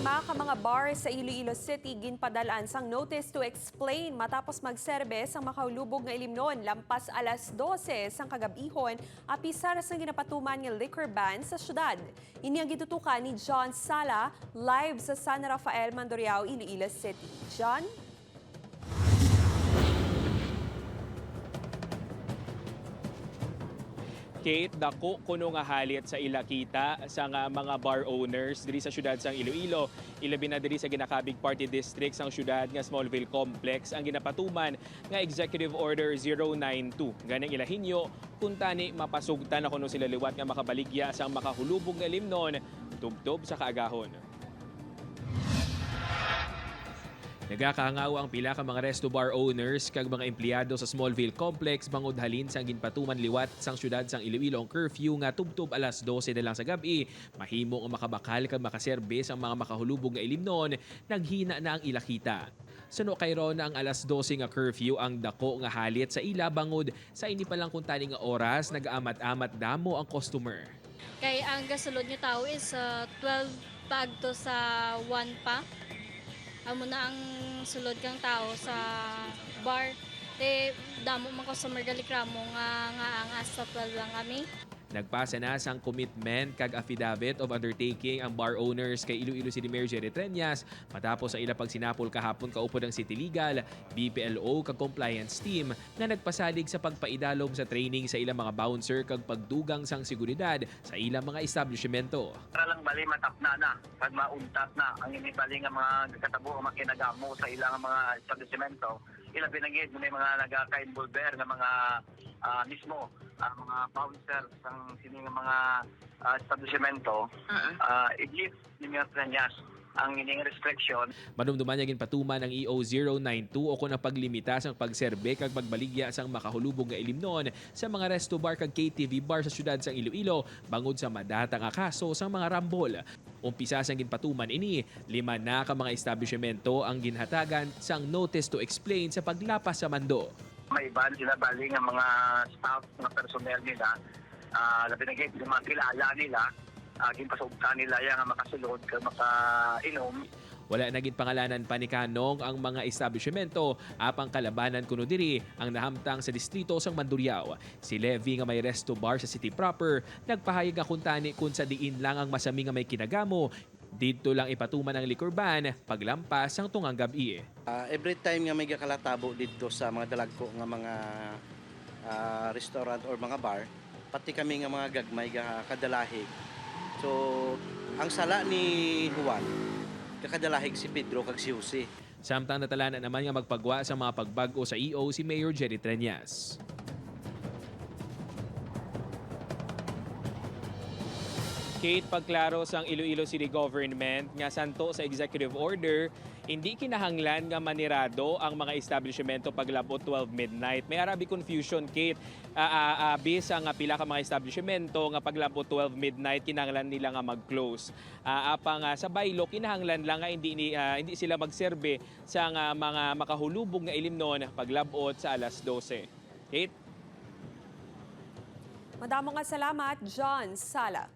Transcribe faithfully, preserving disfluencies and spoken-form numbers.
Mga ka mga bar sa Iloilo City ginpadal-an sang notice to explain matapos magserbe sang makahulubog nga ilimnon lampas alas dose sang kagab-ihon, apisar sang ginapatuman nga liquor ban sa syudad. Ini ang gitutukan ni John Sala, live sa San Rafael, Mandurriao, Iloilo City. John? Kate, dako kuno nga halit sa ila kita sa nga mga bar owners diri sa siyudad sang Iloilo, ilabi na diri sa ginakabig party district sang siyudad nga Smallville Complex ang ginapatuman nga Executive Order zero nine two. Ganing ila hinyo, kung tani mapasugtan na kuno sila liwat nga makabaligya sang makahulubog nga limnon tubtob sa kaagahon. Nagakahangawa ang pila ka mga resto bar owners kag mga empleyado sa Smallville Complex bangod halin sang ginpatuman liwat sang siyudad sang Iloilo ang curfew nga tubtob alas dose na lang sa gab-i, mahimo nga makabakal kag makaserbe sang mga makahulubog nga ilimnon, naghina na ang ila kita. Suno kay Rona, ang alas dose nga curfew ang dako nga halit sa ila bangod sa ini pa lang kuntani nga oras, nagaamat-amat damo ang customer. Kay ang gasulod nga tawo is ah, twelve paagto sa one pa. Amo na ang sulod kang tawo sa bar. Te damo man customer galikramo nga nga ang hasta twelve lang kami. Nagpasa na sang commitment kag affidavit of undertaking ang bar owners kay Iloilo City Mayor Jerry Treñas matapos ang ila pagsinapol kahapon kaupod ang City Legal, B P L O kag compliance team nga nagpasalig sa pagpaidalom sa training sa ilang mga bouncer kag pagdugang sang seguridad sa ilang mga establisyemento. Para lang bali matapna na kag mauntat na ang ini bali nga mga nagkatabo nga makinagamo sa ilang mga establisimento. Ilabi na gid may mga nagaka-involver nga mga ah, mismo ang mga bouncer sang sini nga mga ah, establisimento. Ah, i-lift ni Mayor Treñas ang ining restriction. Madumduman niya ginpatuman ang E O zero nine two o kon ang paglimita sang pagserbe kag pagbaligya sang makahulubog nga ilimnon sa mga resto bar kag K T V bar sa siyudad sang Iloilo bangod sa madata nga kaso sang mga rambol. Umpisa sang ginpatuman ini, lima na ka mga establisyemento ang ginhatagan sang notice to explain sa paglapas sa mando. May iban sila bali nga mga staff nga personnel nila, ah, labi na gid yung mga kilala nila, ah, ginpasugtan nila ya nga makasulod kag makainom. Wala na gid pangalanan pa ni Kanong ang mga establisyemento, apang kalabanan kuno diri ang nahamtang sa distrito sang Mandurriao. Si Levi nga may resto bar sa city proper nagpahayag nga kuntani kun sa diin lang ang masami nga may kinagamo, didto lang ipatuman ang liquor ban paglampas sang tungang gab-i. Ah, every time nga may gakalatabo didto sa mga dalagko nga mga ah, restaurant or mga bar, pati kami nga mga gagmay ga kadalahig. So, ang sala ni Juan, kakadalahig si Pedro kag si Jose. Samtang natalanan naman nga magpagwa sa mga pagbag-o sa E O si Mayor Jerry Treñas. Kate, pagklaro sang Iloilo City Government nga santo sa executive order, hindi kinahanglan nga manirado ang mga establisyemento paglab-ot twelve midnight. May arabi confusion, Kate. Ah, ah, ah, bisa nga pila ka mga establisyemento nga paglab-ot twelve midnight kinahanglan nila nga mag-close. Ah, apang ah, sa bylaw kinahanglan lang nga hindi ni ah, hindi sila magserbe sa nga mga makahulubog nga ilimnon paglab-ot sa alas dose. Kate? Madamo nga salamat, John Sala.